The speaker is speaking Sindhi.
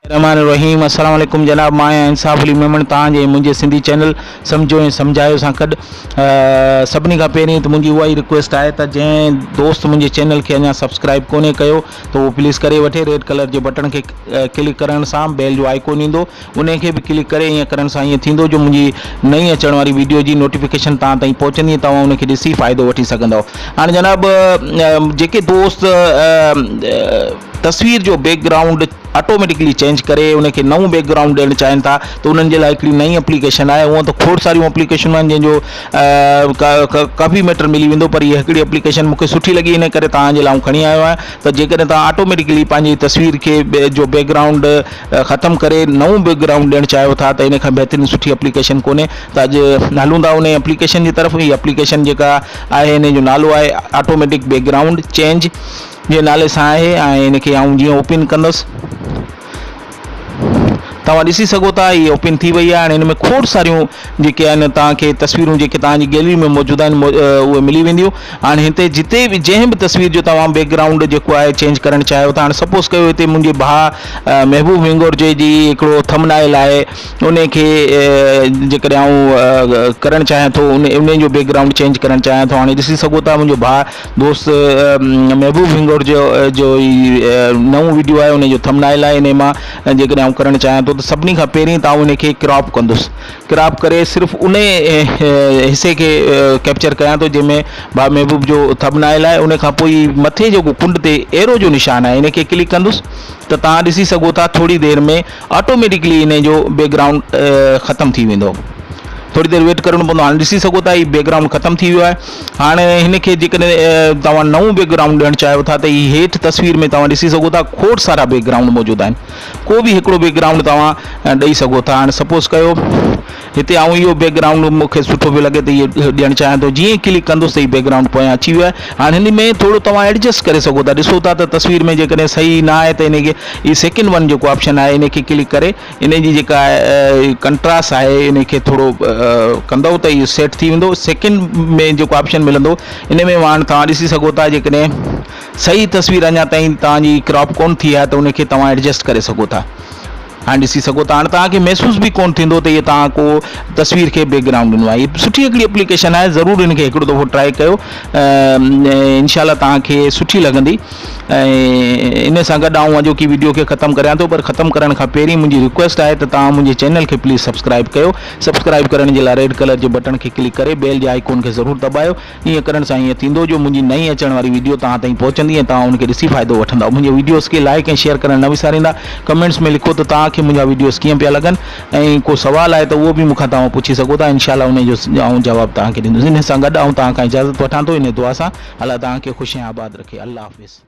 الرحمٰن الرحيم السلام عليڪم جناب مان آهيان انصاف علي ميمڻ توهان جي منهنجي سنڌي چينل سمجهو ۽ سمجهايو سان گڏ سڀني کان پهرين ته منهنجي اها ئي رڪويسٽ آهي ته جنهن دوست منهنجي چينل کي اڃا سبسڪرائب ڪونهي ڪيو ته اهو پليز ڪري وٺي ريڊ ڪلر جي بٽڻ کي ڪلڪ ڪرڻ سان بيل جو آئيڪون ايندو انهي کي به ڪلڪ ڪري ائين ڪرڻ سان ائين ٿيندو جو منهنجي نئين اچڻ واري ويڊيو جي نوٽيفڪيشن توهان تائين پهچندي توهان ان کي ڏسي فائدو وٺي سگهندؤ هاڻي جناب جيڪي دوست تصوير جو بيڪ گرائونڊ آٽوميٽڪلي چينج ڪري ان کي نئون بيڪ گرائونڊ ڏيڻ چاهين ٿا ته انهن جي لاء هڪڙي نئين اپليڪيشن آهي هونئن ته کوڙ ساريون اپليڪيشنون آهن جنهن جو ڪافي ميٽر ملي ويندو پر هي هڪڙي اپليڪيشن مون کي سٺي لڳي ان ڪري توهان جي لاء آئون کڻي آيو آهيان ته جيڪڏهن توهان آٽوميٽڪلي پنهنجي تصوير کي جو بيڪ گرائونڊ ختم ڪري نئون بيڪ گرائونڊ ڏيڻ چاهيو ٿا ته ان کان بهترين سٺي اپليڪيشن ڪونهي ته اڄ هلون ٿا ان اپليڪيشن جي طرف هي اپليڪيشن جيڪا آهي ان جو نالو آهي آٽوميٽڪ بيڪ گرائونڊ چينج جي نالي سان آهي ۽ ان کي آئون جيئن اوپن ڪندس توهان ڏسي سگهو ٿا هي اوپن ٿي وئي آهي هاڻي هن ۾ کوڙ ساريون جيڪي آهن توهان کي تصويرون جيڪي توهان جي گيلري ۾ موجود آهن اهي ملي وينديون هاڻي هتي جتي به جنهن به تصوير جو توهان بيڪ گرائونڊ جيڪو آهي چينج ڪرڻ چاهيو ٿا هاڻي سپوز ڪيو هتي منهنجي ڀاء محبوب هنگورجي جي هڪڙو ٿم نائل آهي ان کي جيڪڏهن آئون ڪرڻ چاهيان ٿو ان ان جو بيڪ گرائونڊ چينج ڪرڻ چاهيان ٿو هاڻي ڏسي سگهو ٿا منهنجو ڀاء دوست محبوب هنگورجو جو هي نئون وڊيو آهي ان جو ٿم نائل آهي ان مان جيڪڏهن آئون ڪرڻ چاهيان ٿو ته سڀني کان پهرين ته آئون ان کي ڪراپ ڪندس ڪراپ ڪري صرف ان حصي کي ڪيپچر ڪيان ٿو جنهن ۾ ڀاء محبوب جو ٿم نائل آهي ان کان پوء مٿي جيڪو ڪنڊ تي ايرو جو نشان آهي ان کي ڪلڪ ڪندس ته توهان ڏسي سگهو ٿا ٿوري دير ۾ آٽوميٽڪلي ان جو بيڪ گرائونڊ ختم ٿي ويندو ٿوري دير ويٽ ڪرڻو پوندو هاڻي ڏسي سگهو ٿا هي بيڪ گرائونڊ ختم ٿي ويو آهي هاڻي هن کي جيڪڏهن توهان نئون بيڪ گرائونڊ ڏيڻ چاهيو ٿا ته هي هيٺ تصوير ۾ توهان ڏسي سگهو ٿا کوڙ سارا بيڪ گرائونڊ موجود آهن ڪو به هڪڙو بيڪ گرائونڊ توهان ڏئي سگهو ٿا هاڻي سپوز ڪيو هتي آئون اهو بيڪ گرائونڊ مون کي سٺو پيو لڳي ته اهو ڏيڻ چاهيان ٿو جيئن ڪلڪ ڪندس ته هي بيڪ گرائونڊ پويان اچي ويو آهي هاڻي هن ۾ ٿورو توهان ايڊجسٽ ڪري سگهو ٿا ڏسو ٿا ته تصوير ۾ جيڪڏهن صحيح نه آهي ته ان کي هي سيڪنڊ ون جيڪو آپشن آهي ان کي ڪلڪ ڪري ان جي جيڪا ڪنٽراس آهي ان کي ٿورو ڪندو ته اهو سيٽ ٿي ويندو سيڪنڊ ۾ جيڪو آپشن ملندو ان ۾ هاڻ توهان ڏسي سگهو ٿا جيڪڏهن صحيح تصوير اڃا تائين توهان جي ڪراپ ڪون ٿي آهي ته ان کي توهان ايڊجسٽ ڪري سگهو ٿا هاڻي ڏسي سگهو ٿا هاڻي توهان کي محسوس به ڪون ٿيندو ته هي توهان ڪو تصوير کي بيڪ گرائونڊ ڏنو آهي هي سٺي هڪڙي اپليڪيشن آهي ضرور هن کي هڪڙو دفعو ٽرائي ڪيو انشاء الله توهان کي سٺي لڳندي ۽ ان سان گڏ آئون اڄوڪي ويڊيو کي ختم ڪريان ٿو پر ختم ڪرڻ کان پهرين منهنجي رڪويسٽ آهي ته توهان منهنجي چينل کي پليز سبسڪرائب ڪيو سبسڪرائب ڪرڻ جي لاء ريڊ ڪلر جي بٽڻ کي ڪلڪ ڪري بيل جي آئيڪون کي ضرور دٻايو ائين ڪرڻ سان ائين ٿيندو جو منهنجي نئين اچڻ واري ويڊيو توهان تائين پهچندي ۽ توهان ان کي ڏسي فائدو وٺندا. منهنجي ويڊيوز کي لائيڪ ۽ شيئر ڪرڻ نه وساريندا. ڪمينٽس ۾ لکو ته توهان کي منهنجا ويڊيوز ڪيئن پيا لڳن ۽ ڪو سوال آهي ته اهو به مون کان توهان پڇي سگهو ٿا انشاء الله انهي جو آئون جواب توهان کي ڏيندس. انهي سان گڏ آئون توهان کان اجازت وٺان ٿو انهي دعا سان الله توهان کي خوش ۽ آباد رکي. الله حافظ.